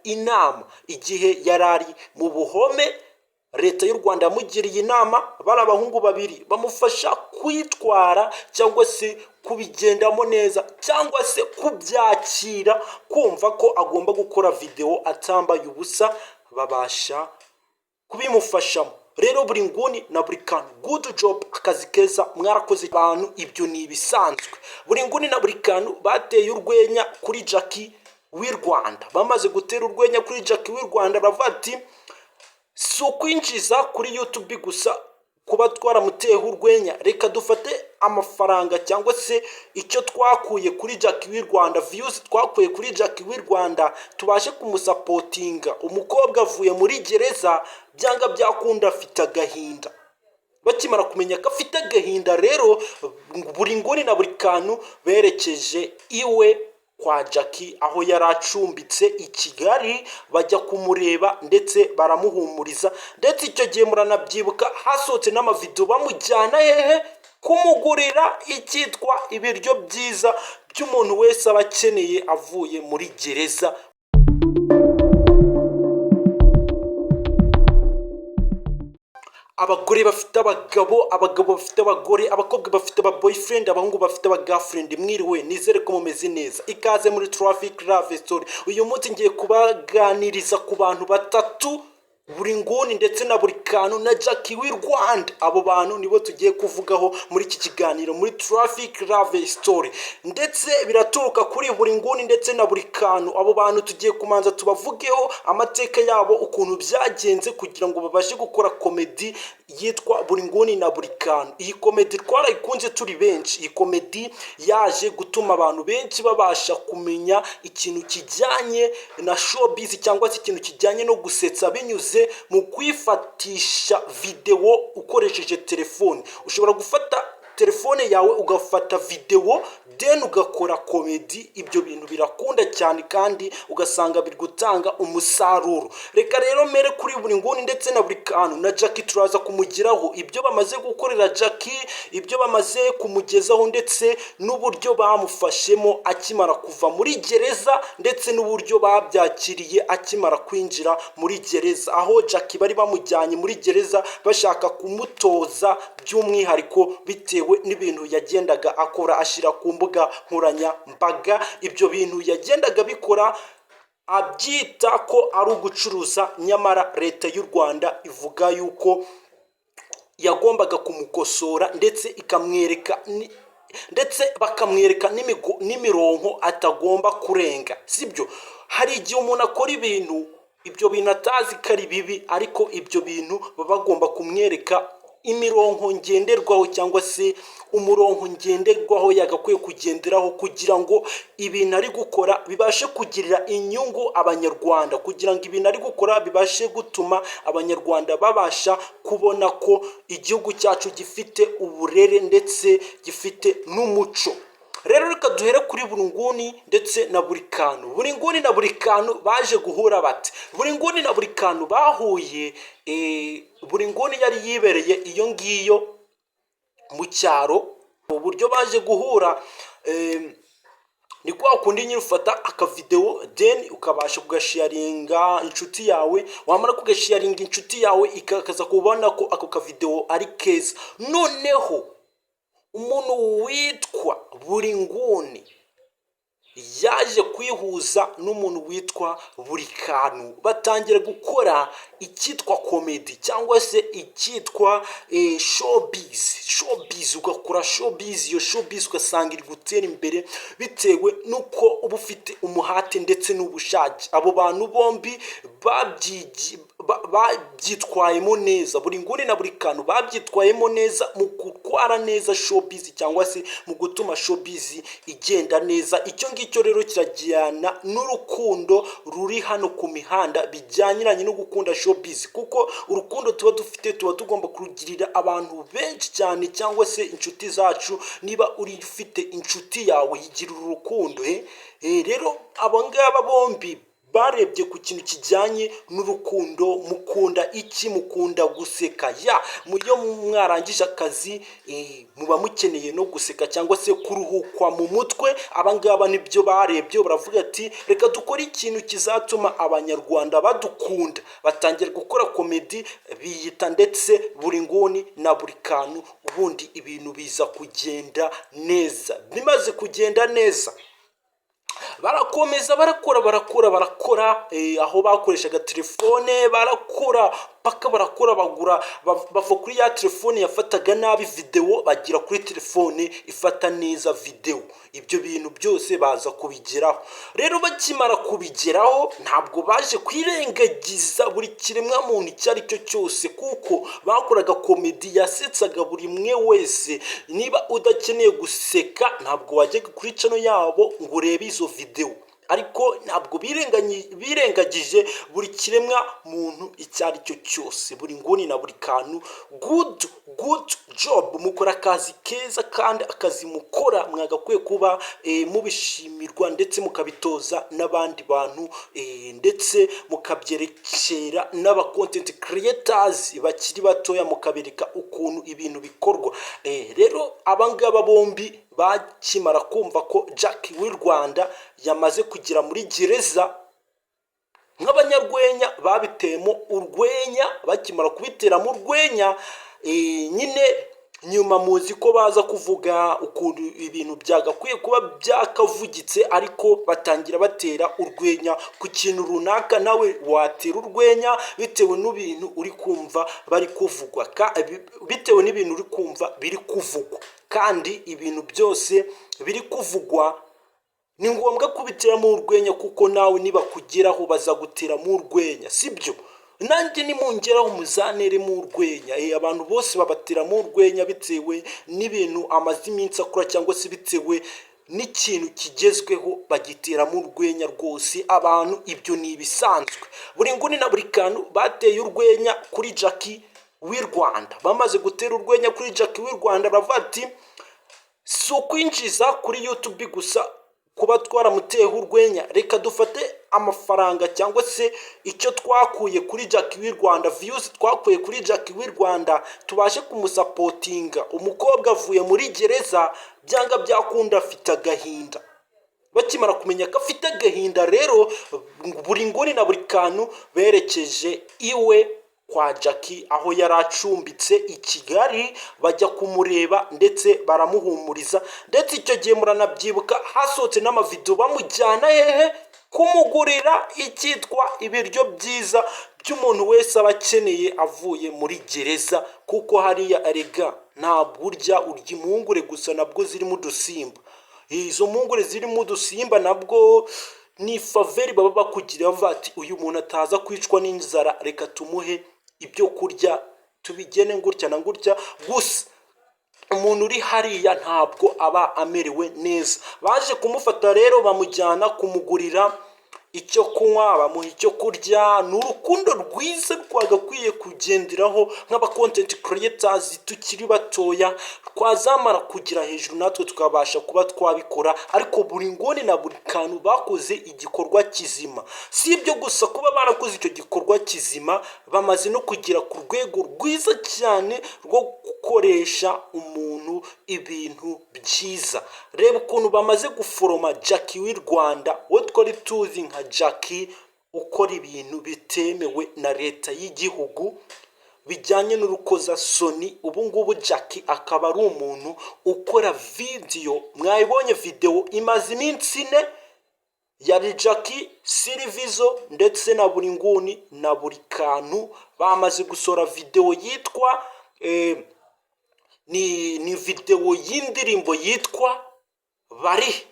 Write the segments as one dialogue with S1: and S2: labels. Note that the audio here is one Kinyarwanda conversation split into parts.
S1: inama igihe yari ari mu buhome. Leta y'u Rwanda yamugiriye inama, bari abahungu babiri bamufasha kwitwara cyangwa se kubigendamo neza cyangwa se kubyakira, kumva ko agomba gukora videwo atambaye ubusa, babasha kubimufashamo. Rero buri nguni na buri kantu, good job, akazi keza, mwarakoze abantu, ibyo ni ibisanzwe. Buri nguni na buri kantu bateye urwenya kuri Jackie w'i Rwanda. Bamaze gutera urwenya kuri Jackie w'i Rwanda, baravuga ati: "Si ukwinjiza kuri YouTube gusa kuba twaramuteyeho urwenya, reka dufate amafaranga cyangwa se icyo twakuye kuri Jackie w'i Rwanda, views twakuye kuri Jackie w'i Rwanda, tubashe kumusupportinga." Umukobwa avuye muri gereza, byanga byakunda afite agahinda. Bakimara kumenya ko afite agahinda rero, buri nguni na buri kantu berekeje iwe kwa Jackie aho yari acumbitse i Kigali, bajya kumureba ndetse baramuhumuriza. Ndetse icyo gihe muranabyibuka, hasohotse n'amavidewo bamujyana hehe? Kumugurira icyitwa ibiryo byiza by'umuntu wese aba akeneye avuye muri gereza. Abagore bafite abagabo, abagabo bafite abagore, abakobwa bafite aba boyfriend, abahungu bafite aba girlfriend, mwiriwe? Nizere ko mumeze neza. Ikaze muri Traffic Love Story. Uyu munsi ngiye kubaganiriza ku bantu batatu, buri nguni ndetse na buri kantu na Jackie w'i Rwanda. Abo bantu nibo tugiye kuvugaho muri iki kiganiro muri Traffic Love Story, ndetse biraturuka kuri buri nguni ndetse na buri kantu. Abo bantu tugiye kumanza tubavugeho amateka yabo, ukuntu byagenze kugira ngo babashe gukora comedy yitwa buri nguni na buri kantu. Iyi comedy twarayikunze turi benshi. Iyi comedy yaje gutuma abantu benshi babasha kumenya ikintu kijyanye na showbiz cyangwa se ikintu kijyanye no gusetsa binyuze mu kwifatisha videwo ukoresheje telefone. Ushobora gufata telefone yawe ugafata videwo, then ugakora comedy. Ibyo bintu birakunda cyane kandi ugasanga biri gutanga umusaruro. Reka rero mere kuri buri nguni ndetse na buri kantu na Jackie. Turaza kumugiraho, ibyo bamaze gukorera Jackie, ibyo bamaze kumugezaho, ndetse n'uburyo bamufashemo akimara kuva muri gereza, ndetse n'uburyo babyakiriye akimara kwinjira muri gereza, aho Jackie bari bamujyanye muri gereza bashaka kumutoza by'umwihariko bitewe n'ibintu yagendaga akora ashyira ku mbuga nkoranyambaga. Ibyo bintu yagendaga bikora abyita ko ari ugucuruza, nyamara Leta y'u Rwanda ivuga yuko yagombaga kumukosora, ndetse ikamwereka ndetse bakamwereka n'imirongo atagomba kurenga. Sibyo? Hari igihe umuntu akora ibintu, ibyo bintu atazi ko ari bibi, ariko ibyo bintu baba bagomba kumwereka imirongo ngenderwaho cyangwa se umurongo ngenderwaho yagakwiye kugenderaho kugira ngo ibintu ari gukora bibashe kugirira inyungu Abanyarwanda, kugira ngo ibintu ari gukora bibashe gutuma Abanyarwanda babasha kubona ko igihugu cyacu gifite uburere ndetse gifite n'umuco. Rero reka duhere kuri buri nguni ndetse na buri kantu. Buri nguni na buri kantu baje guhura bate? Buri nguni na buri kantu bahuye, buri nguni yari yibereye iyo ngiyo mu cyaro. Uburyo baje guhura ni kwa kundi nyine ufata akavidewo, then ukabasha kugasharinga inshuti yawe. Wamara kugasharinga inshuti yawe, ikaza kubona ko ako kavidewo ari keza. Noneho umuntu witwa buri nguni yaje kwihuza n'umuntu witwa buri kantu, batangira gukora icyitwa comedy cyangwa se icyitwa showbiz. Showbiz, ugakora showbiz, iyo showbiz ugasanga iri gutera imbere bitewe n'uko uba ufite umuhate ndetse n'ubushake. Abo bantu bombi babyitwayemo neza. Buri nguni na buri kantu babyitwayemo neza mu gutwara neza showbiz cyangwa se mu gutuma showbiz igenda neza. Icyo ngicyo rero kirajyana n'urukundo ruri hano ku mihanda, bijyaniranye no gukunda showbiz, kuko urukundo tuba dufite tuba tugomba kurugirira abantu benshi cyane cyangwa se inshuti zacu. Niba uri ufite inshuti yawe, yigirira urukundo. Rero abo ngaba bombi Barebye ku kintu kijyanye n'urukundo. Mukunda iki? Mukunda guseka. Ya muyo mwarangije akazi, muba mukeneye no guseka cyangwa se kuruhukwa mu mutwe. Abangaba nibyo barebye, baravuga ati: "Reka dukore ikintu kizatuma Abanyarwanda badukunda." Batangira gukora comedy, biyita ndetse Buri Nguni na Buri Kantu. Ubundi ibintu biza kugenda neza. Bimaze kugenda neza, barakomeza barakora, barakora, barakora, aho bakoreshaga telefone barakora paka barakora, bagura, bava kuri ya telefone yafataga nabi videwo, bagira kuri telefone ifata neza videwo. Ibyo bintu byose baza kubigeraho. Rero bakimara kubigeraho, ntabwo baje kwirengagiza buri kiremwa muntu icyo ari cyo cyose, kuko bakoraga comedy yasetsaga buri umwe wese. Niba udakeneye guseka, ntabwo wajyaga kuri channel yabo ngo urebe izo videwo, ariko ntabwo birengagije buri kiremwa muntu icyo ari cyo cyose. Buri Nguni na Buri Kantu, good, good job. Mukora akazi keza, kandi akazi mukora mwagakwiye kuba mubishimirwa, ndetse mukabitoza n'abandi bantu, ndetse mukabyerekera n'aba content creators bakiri batoya, mukabereka ukuntu ibintu bikorwa. Rero abangaba bombi bakimara kumva ko Jack w'i Rwanda yamaze kugera muri gereza, nk'abanyarwenya babiteyemo urwenya. Bakimara kubiteramo urwenya, nyine nyuma muzi ko baza kuvuga ukuntu ibintu byagakwiye kuba byakavugitse, ariko batangira batera urwenya ku kintu runaka. Nawe watera urwenya bitewe n'ibintu uri kumva bari kuvugwa, bitewe n'ibintu uri kumva biri kuvugwa. Kandi ibintu byose biri kuvugwa ni ngombwa kubiteramo urwenya, kuko nawe nibakugeraho bazaguteramo urwenya, sibyo? Nanjye nimungeraho muzanteremo urwenya. Abantu bose babateramo urwenya bitewe n'ibintu amaze iminsi akora, cyangwa se bitewe n'ikintu kigezweho, bagiteramo urwenya rwose abantu. Ibyo ni ibisanzwe. Buri Nguni na Buri Kantu bateye urwenya kuri Jackie w'i Rwanda. Bamaze gutera urwenya kuri Jackie w'i Rwanda, baravuga ati: "Si ukwinjiza kuri YouTube gusa kuba twaramuteyeho urwenya, reka dufate amafaranga cyangwa se icyo twakuye kuri Jackie w'i Rwanda, views twakuye kuri Jackie w'i Rwanda, tubashe kumusupportinga." Umukobwa avuye muri gereza, byanga byakunda afite agahinda. Bakimara kumenya ko afite agahinda rero, Buri Nguni na Buri Kantu berekeje iwe kwa Jackie aho yari acumbitse i Kigali, bajya kumureba ndetse baramuhumuriza. Ndetse icyo gihe muranabyibuka, hasohotse n'amavidewo bamujyana hehe? Kumugurira icyitwa ibiryo byiza by'umuntu wese aba akeneye avuye muri gereza, kuko hariya erega ntabwo urya, urya impungure gusa, nabwo zirimo udusimba. Izo mpungure zirimo udusimba nabwo ni faveur baba bakugiriye, bavuga ati: "Uyu muntu ataza kwicwa n'inzara, reka tumuhe ibyo kurya, tubigene gutya na gutya." Gusa umuntu uri hariya ntabwo aba amerewe neza. Baje kumufata rero, bamujyana kumugurira icyo kunywa, bamuha icyo kurya. Ni urukundo rwiza twagakwiye kugenderaho nk'aba content creators tukiri batoya, twazamara kugera hejuru natwe tukabasha kuba twabikora. Ariko Buri Nguni na Buri Kantu bakoze igikorwa kizima. Si ibyo gusa, kuba barakoze icyo gikorwa kizima, bamaze no kugera ku rwego rwiza cyane rwo gukoresha umuntu ibintu byiza. Reba ukuntu bamaze guforoma Jackie w'i Rwanda, we twari tuzi nka Jackie ukora ibintu bitemewe na leta y'igihugu bijyanye n'urukozasoni. Ubu ngubu Jackie akaba ari umuntu ukora vidiyo. Mwayibonye videwo imaze iminsi 4, yari Jackie, Sirivizo ndetse na Buri Nguni na Buri Kantu. Bamaze gusohora videwo yitwa ni videwo y'indirimbo yitwa "Barihe".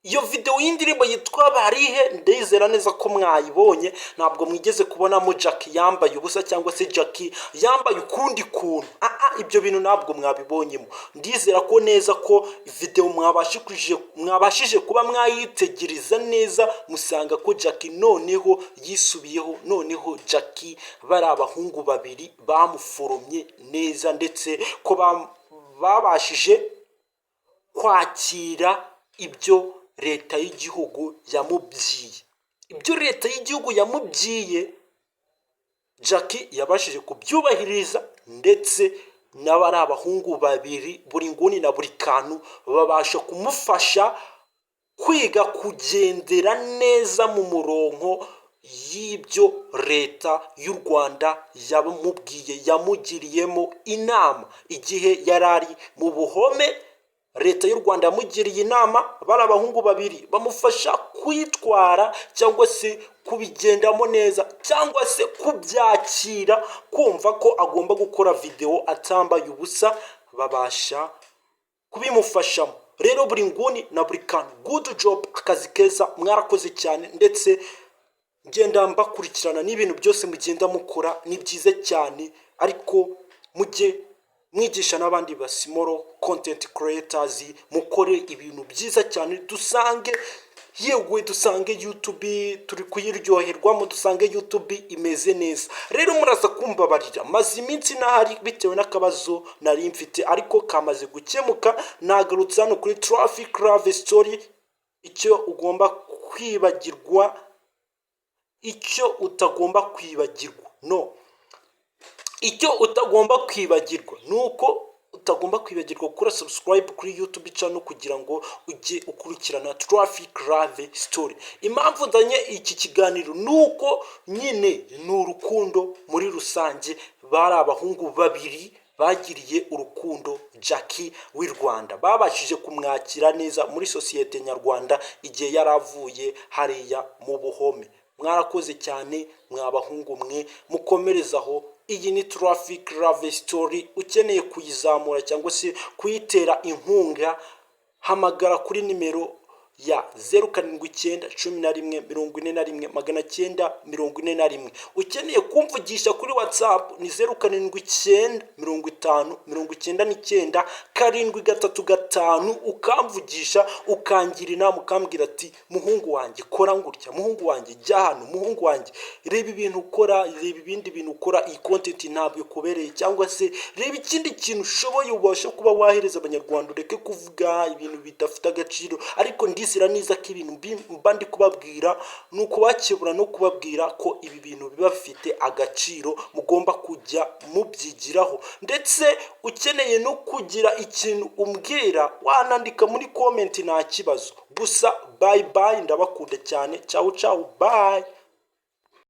S1: Iyo videwo y'indirimbo yitwa "Barihe", ndizera neza ko mwayibonye. Ntabwo mwigeze kubonamo Jackie yambaye ubusa cyangwa se Jackie yambaye ukundi kuntu. Ibyo bintu ntabwo mwabibonyemo. Ndizera ko neza ko videwo mwabashije kuba mwayitegereza neza, musanga ko Jackie noneho yisubiyeho. Noneho Jackie, bari abahungu babiri bamuforomye neza, ndetse ko babashije kwakira ibyo leta y'igihugu yamubwiye. Ibyo leta y'igihugu yamubwiye, Jackie yabashije kubyubahiriza, ndetse n'abari abahungu babiri, buri nguni na buri kantu babasha kumufasha kwiga kugendera neza mu murongo y'ibyo leta y'u Rwanda yamubwiye, yamugiriyemo inama igihe yari ari mu buhome. Leta y'u Rwanda yamugiriye inama, bari abahungu babiri bamufasha kwitwara cyangwa se kubigendamo neza cyangwa se kubyakira, kumva ko agomba gukora videwo atambaye ubusa, babasha kubimufashamo. Rero buri nguni na buri kantu, good job, akazi keza, mwarakoze cyane. Ndetse ngenda mbakurikirana n'ibintu byose mugenda mukora, ni byiza cyane. Ariko mujye mwigisha n'abandi ba small content creators, mukore ibintu byiza cyane, dusange, yewe, dusange YouTube turi kuyiryoherwamo, dusange YouTube imeze neza. Rero muraza kumbabarira, maze iminsi ntahari bitewe n'akabazo nari mfite, ariko kamaze gukemuka, nagarutse hano kuri Traffic Love Story. Icyo ugomba kwibagirwa, icyo utagomba kwibagirwa, no icyo utagomba kwibagirwa ni uko utagomba kwibagirwa gukora subscribe kuri YouTube channel kugira ngo ujye ukurikirana Traffic Love Story. Impamvu nzanye iki kiganiro ni uko nyine ni urukundo muri rusange. Bari abahungu babiri bagiriye urukundo Jackie w'i Rwanda, babashije kumwakira neza muri sosiyete nyarwanda igihe yari avuye hariya mu buhome. Mwarakoze cyane, mwa bahungu mwe, mukomerezaho. Iyi ni Traffic Love Story. Ukeneye kuyizamura cyangwa se kuyitera inkunga, hamagara kuri nimero ya 0791141941. Ukeneye kumvugisha kuri WhatsApp ni 0795059735, ukamvugisha, ukangira inama, ukambwira ati: "Muhungu wanjye, kora gutya. Muhungu wanjye, jya hano. Muhungu wanjye, reba ibintu ukora, reba ibindi bintu ukora, iyi content ntabwo ikubereye", cyangwa se "Reba ikindi kintu ushoboye ubasha kuba wahereza Abanyarwanda, ureke kuvuga ibintu bidafite agaciro." Ariko ndizera neza ko ibintu mba ndi kubabwira ni ukubakebura no kubabwira ko ibi bintu biba bifite agaciro, mugomba kujya mubyigiraho. Ndetse ukeneye no kugira ikintu umbwira, wanandika muri comment, nta kibazo. Gusa bye bye, ndabakunda cyane. Ciao ciao, bye.